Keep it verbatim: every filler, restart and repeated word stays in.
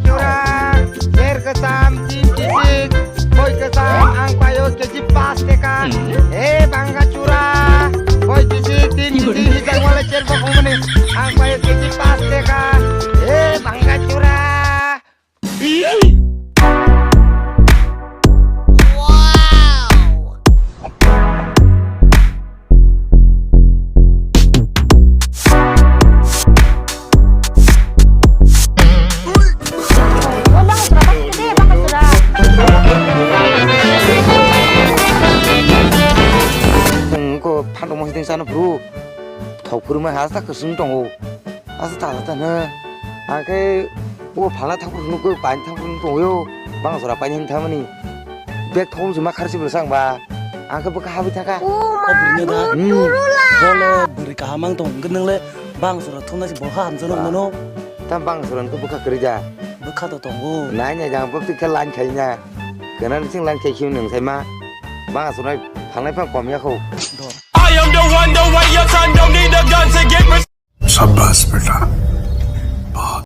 Chura, ser kwcham, tin kisik, boi kwcham, ang paio keji pas teka. E bangga chura, boi kisik, tin kisik, hijak wale cher bokong mani, ang paio keji pas teka. E bangga chura. Ko phandok mosdeng sana bro. Thok phuru mai hasta khasung tongo. Hasta ta ta na. Angke o phala thok phuru ko pain thok phuru tongo. Bang sora pain hin thamani. Bek thok phuru ma kharsi bwsang ba. Angke bwkha habwi thaka. O ma, bwrwino da. Hmm. Bole bwrwi kaham ang tong hwnkhe nwngle bang sora thumna si bwkha hamjano mano. Tam bang sora ko bwkha kwrwi da. Bwkha to tongo. Nai nai jang bwk tikhe line khaina. Kena ni sing line khai khiu nung sai ma. Bang sora phalnai phang kom ya kho. I am the one, the way your son don't need a gun to get res- शाबाश बेटा, बहुत